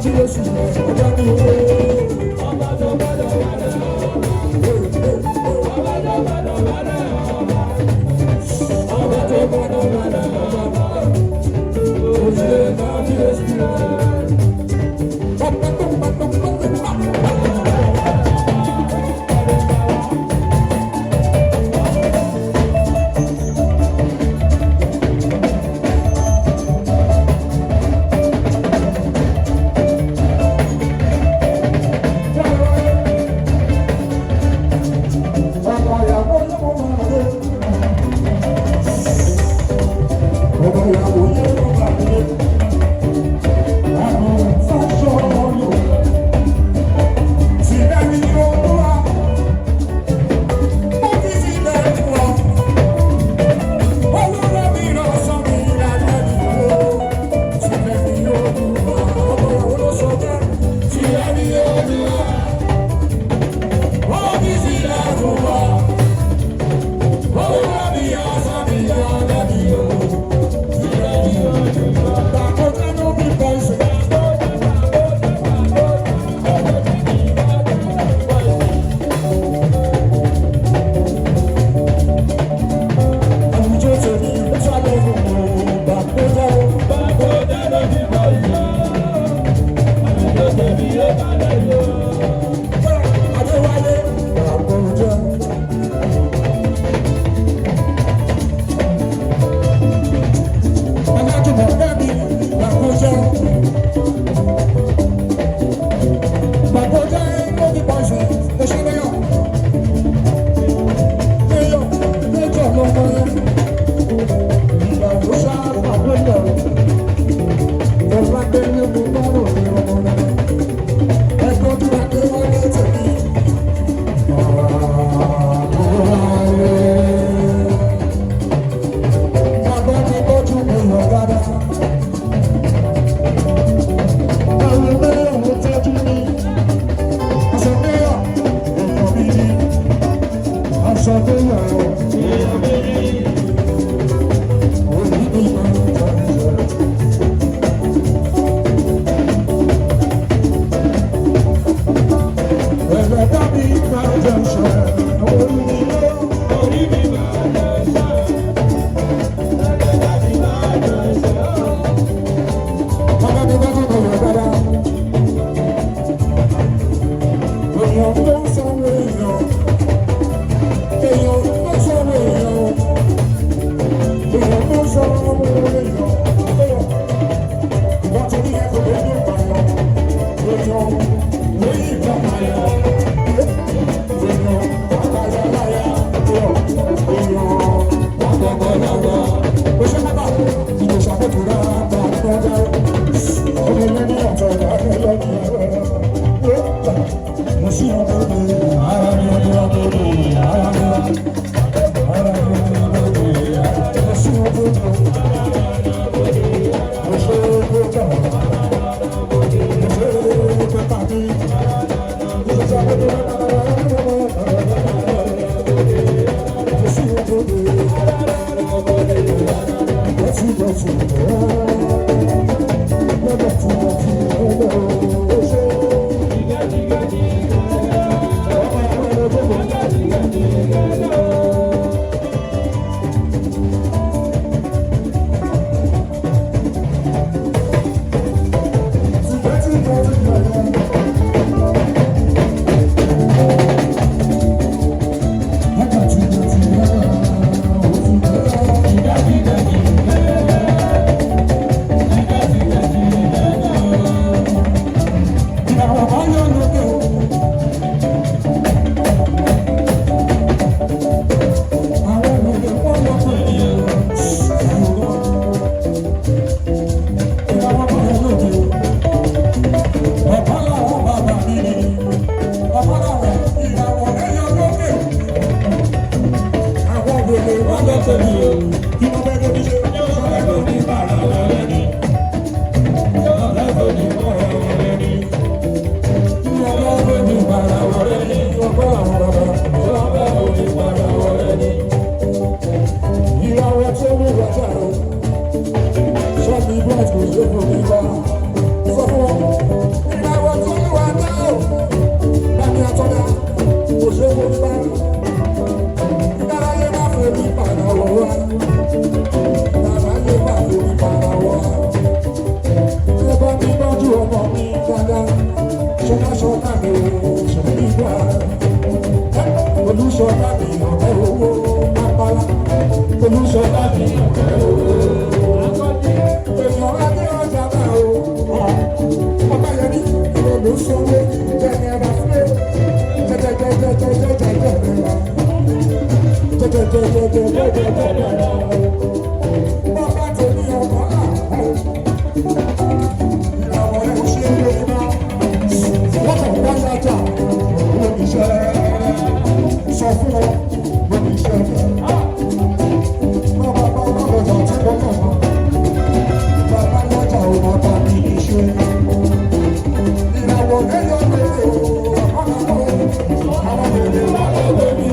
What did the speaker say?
Kábíyèsí ọba ní owó. Ọba tó gbọ́dọ̀ wálẹ̀ ọba. Ọba tó gbọ́dọ̀ wálẹ̀ ọba. Ọba tó gbọ́dọ̀ wálẹ̀ ọba. Òṣè kábíyèsí rẹ̀. Ọba tó gbọ́dọ̀ wálẹ̀ ọba. Ọmọ ìyàwó ló mọ̀ ọ́n. Ṣọlá ṣọlá mi ò ṣẹlẹ̀ nígbà. Olúṣọlá mi ọ̀rẹ́ owó pápálá. Olúṣọlá mi ọ̀rẹ́ owó. Èèyàn adé ọjà náà o. Ọba yẹn ní ìwọ ló sanwó jẹnẹra fúlẹ̀. Jẹjẹjẹjẹjẹjẹjẹjẹjẹra. Jẹjẹjẹjẹjẹjẹjẹjẹra. Bàbá tèmi ọmọ àná. Ìràwọ̀ rẹ̀ ò ṣe é lórí náà. Wọ́n kàn wá yájà. Lóbi iṣẹ́ sọ fún ọ lóbi iṣẹ́ rẹ̀. Bàbá bàbá lọ́jà tí wọ́n kàn wọ́n. Bàbá lọ́jà ò bàbá mi ní ṣe. Ìràwọ̀ rẹ̀ yọ lórí o. Àwọn èrè wà lọ́wọ́ mi.